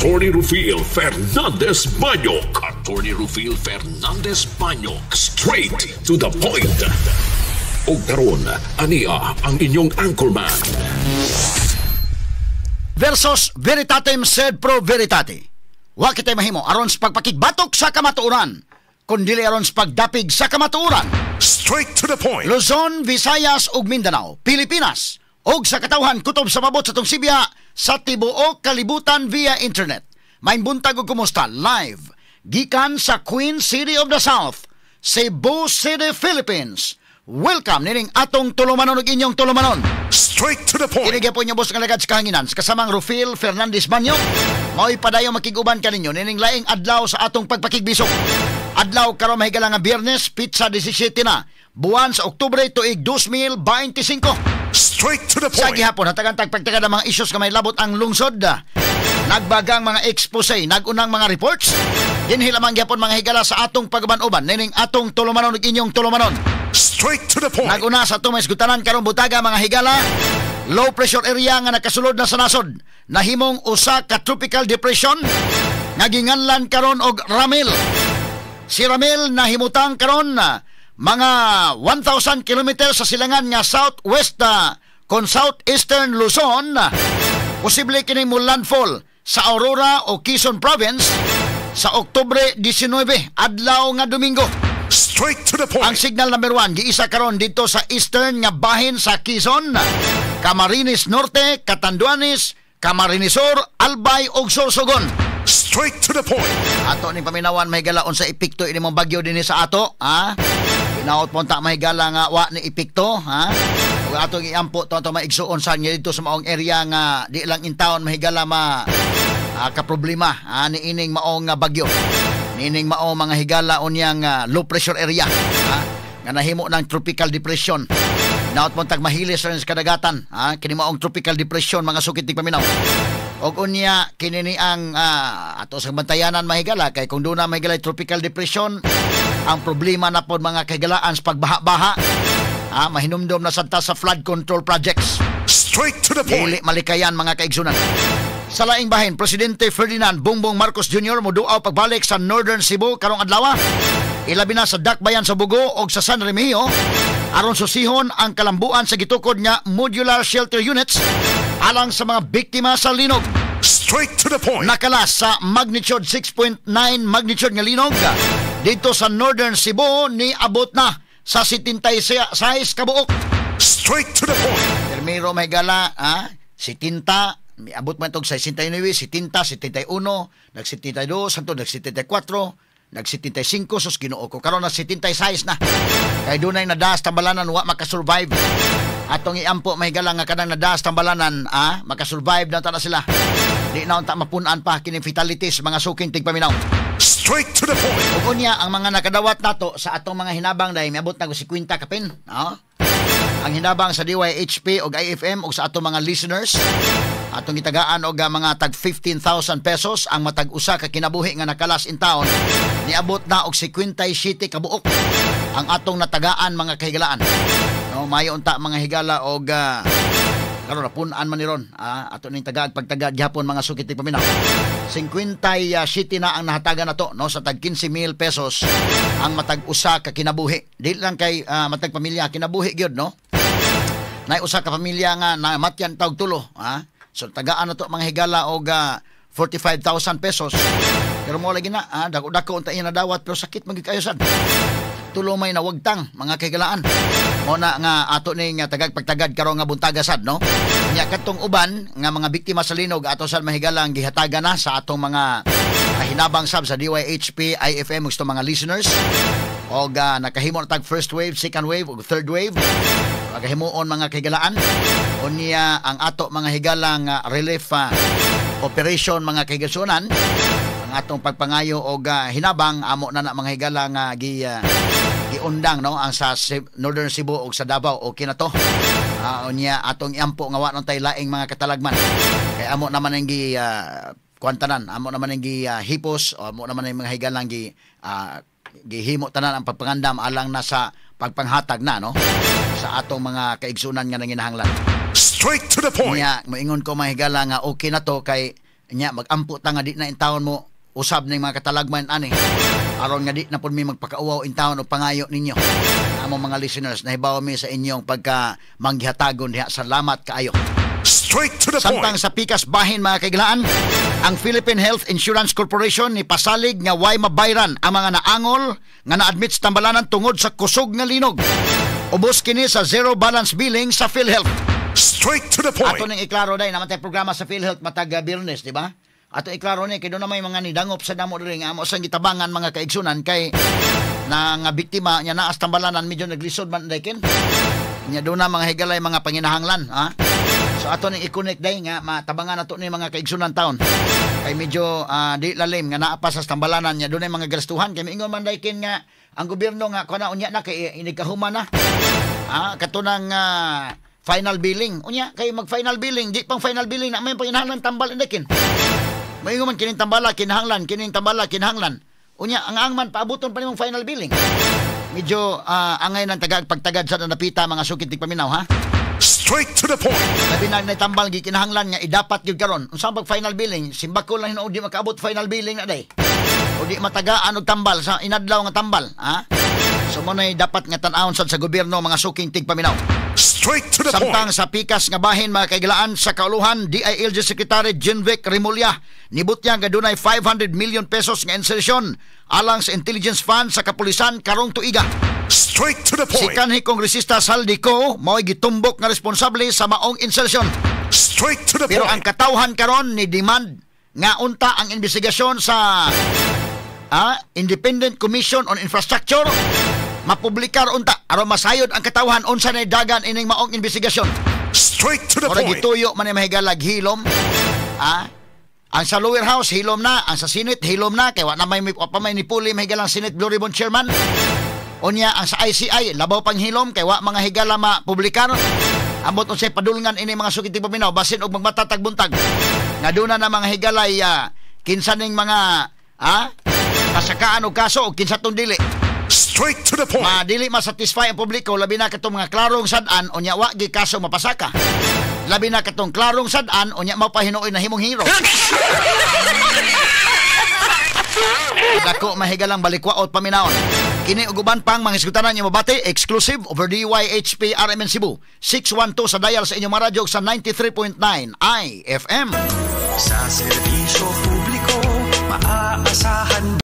Attorney Rufil Fernandez Banyok. Attorney Rufil Fernandez Banyok. Straight to the point. Og karon, ania ang inyong anchorman. Versus veritatem sed pro veritate. Wa kitay mahimo aron sa pagpakigbatok sa kamatuoran, kun dili aron sa pagdapig sa kamatuoran. Straight to the point. Luzon, Visayas ug Mindanao, Pilipinas ug sa katawhan kutob sa mabot sa atong sibya sa tibuok kalibutan via internet. Maayong buntag ug kumusta live gikan sa Queen City of the South, Cebu City, Philippines. Welcome nining atong tulumanon ug inyong tulumanon. Straight to the point. Kini gyapon inyong boss nga alagad sa kahanginan sa kasamang Rufil Fernandez Banyo. Mao'y padayon makig-uban kaninyo nining laing adlaw sa atong pagpakigbisog. Adlaw karon, mahigala, nga Biyernes, petsa 17 na buwan sa Oktubre, tuig 2025. Straight to the Sa point. gihapon, hatagan tagpagtaga ng mga issues nga may labot ang lungsod. Nagbagang mga expose, nagunang mga reports. Dinhi lamang gihapon, mga higala, sa atong pag-uban-uban nining atong tulumanon ug inyong tulumanon. Straight to the point. Naguna sa atong maisgutanan karong butaga, mga higala, low pressure area nga nakasulod na sa nasod, nahimong usa ka tropical depression nga ginganlan karon og Ramil. Si Ramil nahimutang karon mga 1,000 kilometers sa silangan nga southwest kon southeastern Luzon. Posible kini mo landfall sa Aurora o Quezon Province sa Oktubre 19, adlaw nga Domingo. Straight to the Ang point. Signal number 1 giisa karon dito sa eastern nga bahin sa Quezon, Camarines Norte, Catanduanes, Camarines Sur, Albay ug Sorsogon. Straight to the point. Ato ning paminawan, mahigala, unsa epekto ini mong bagyo dinhi sa ato, ha? Hinaot po ta, mahigala, nga wa ni epekto, ha? Ug atong iampo to ato maigsuon sa niya dito sa maong area nga di lang in town, mahigala, ma kaproblema, ha, ni ining maong nga bagyo. Niining mao, mga higala, unyang low pressure area, ha, nga nahimo ng tropical depression. Naot mo tag mahilis rin sa kadagatan, ha, kini maong tropical depression, mga suki tigpaminaw. Og unya kini ni ang ato sa bantayanan, mahigala, kay kung doon na, mahigala, tropical depression, ang problema na pod, mga kahigalaan, sa pagbaha-baha, ha, mahinumdom na sad ta sa flood control projects. Straight to the point. Dili malikayan, mga kaigsunan. Sa laing bahin, Presidente Ferdinand Bongbong Marcos Jr. moduaw pagbalik sa Northern Cebu karong adlaw. Ilabi na sa Dakbayan sa Bogo og sa San Remigio aron susihon ang kalambuan sa gitukod nga modular shelter units alang sa mga biktima sa linog. Straight to the point. Nakalas sa magnitude 6.9 magnitude nga linog dito sa Northern Cebu ni abot na sa 76 kabuok. Straight to the point. Primero, may gala, ha? 70, miabot man itong 69, 70, 71, nag-72, santo nag-74, nag-75, sus, Ginoo ko. Karon na 76 na. Kay dunay nadaas tambalanan, wa makasurvive. Atong iampo, may gala, nga kanang nadaas tambalanan, ha? Makasurvive na ta na sila. Di na unta mapunan pa kining fatalities, mga suking tigpaminaw. Straight to the point. Ug unya ang mga nakadawat nato sa atong mga hinabang dahil miabot na og 50 kapin, no? Ang hinabang sa DYHP og IFM ug sa atong mga listeners, atong gitagaan og mga tag 15,000 pesos ang matag usa ka kinabuhi nga nakalas in town, niabot na og 57 kabuok ang atong natagaan, mga kahigalaan. No, mayo unta, mga higala, og karon napun-an man ni ron, ato ning tagaag pagtagad gihapon, mga suki tigpaminaw. 57 na ang nahatagan nato, no, sa tag 15,000 pesos ang matag usa ka kinabuhi. Di lang kay matag pamilya, kinabuhi gyud, no? Nay usa ka pamilya nga namatyan tawg tulo, ha? So tagaan na to, mga higala, og 45,000 pesos. Pero mo lagi na, ha, dako-dako unta iya nadawat, pero sakit man gyud kayo sad. Tulo may nawagtang, mga kahigalaan. Mo na nga ato ning tagag pagtagad karon nga buntaga sad, no. Nya kadtong uban nga mga biktima sa linog, ato sad, mahigala, ang gihatagan na sa atong mga hinabang sab sa DYHP, IFM ug sa mga listeners. Og nakahimo na tag first wave, second wave ug third wave. Magahimuon, mga kahigalaan. Unya ang ato, mga higalang relief operation, mga kahigasunan, ang atong pagpangayo og hinabang amo na na, mga higala, nga giundang, no, ang sa Northern Cebu ug sa Davao, okay na to. Unya atong iampo nga wa tay laing mga katalagman. Kay amo naman ang gi kuantanan, amo naman ang gi hipos, o amo naman ang mga higalang gi gihimo tanan ang pagpangandam alang na sa pagpanghatag na, no, sa atong mga kaigsunan nga nanginahanglan. Straight to the point. Unya, moingon ko, mga higala, nga okay na to kay Nya magampo ta nga di na intawon mo usab ning mga katalagman ani aron nga di na pud mi magpakauwaw intawon og pangayo ninyo. Among mga listeners, nahibaw mi sa inyong pagka manggihatagon diha. Salamat kaayo. Straight to the Samtang point. sa pikas bahin, mga kaiglaan, ang Philippine Health Insurance Corporation ni pasalig nga way mabayran ang mga naangol nga na-admit sa tambalanan tungod sa kusog nga linog. Ubos kini sa zero balance billing sa PhilHealth. Straight to the Ato point. ning iklaro day, naman tay programa sa PhilHealth matag Biyernes, di ba? Ato iklaro ni kay doon na may mga nidangop sa damo diri nga amo sang gitabangan, mga kaigsunan, kay na nga biktima nya naa sa tambalanan, medyo naglisod man day kin. Nya doon na mga higalay mga panginahanglan, ha? So ato ning i-connect day nga matabangan nato ni mga kaigsunan taon. Kay medyo di lalim nga naa pa sa tambalanan nya doon mga gastuhan kay miingon man day kin nga ang gobyerno nga kuan unya na kay inigkahuman na. Ah, kato nang final billing. Unya kay mag final billing, di pang final billing na may panginahanglan tambal indakin. Maingon man kining tambala kinahanglan, kining tambala kinahanglan. Unya ang angman paabuton pa nimong final billing. Medyo angay ng tagag pagtagad sa napita, mga sukit paminaw, ha. Straight to the point. Labi na tambal gikinahanglan nga idapat gyud karon. Unsa pag final billing, simbako lang hinuod di makaabot final billing na day. O di matagaan og tambal sa inadlaw nga tambal, ha? So mo dapat nga tan-awon sad sa gobyerno, mga suking tigpaminaw. Straight to the Samtang point. sa pikas nga bahin, mga kaiglaan, sa kauluhan, DILG Secretary Jonvic Remulla nibutyag nga dunay ₱500 million nga insertion alang sa intelligence fund sa kapulisan karong tuiga. Straight to the Si point. kanhi kongresista Zaldy Co mao'y gitumbok nga responsable sa maong insertion. Straight to the Pero ang point. katawhan karon ni demand nga unta ang investigasyon sa Independent Commission on Infrastructure mapublikar unta aron masayod ang katawhan unsa nay dagan ining maong investigasyon. Straight to the Mura point. gituyo man ni mahigalag hilom. Ah, ang sa lower house hilom na, ang sa Senate hilom na kay wa na may wa pa may nipuli mahigalang Senate Blue Ribbon Chairman. Unya ang sa ICI labaw pang hilom kay wa mga higala mapublikar. Ambot unsay padulngan ini, mga sukit paminaw, basin og magmatatag buntag. Nga duna na mga higalay kinsa ning mga pasakaan og kaso og kinsa tong dili. Straight to the point. Madili masatisfy ang publiko, labi na katong mga klarong sad-an unya wa gi kaso mapasaka. Labi na katong klarong sad-an unya mao pa hinuoy na himong hero. Dako mahigalang balikwaot paminaon. Kini ug uban pang mga hisgutanan niyo mabati exclusive over DYHP RMN Cebu 612 sa dial sa inyong mga radyo ug sa 93.9 IFM. Sa serbisyo publiko, maaasahan.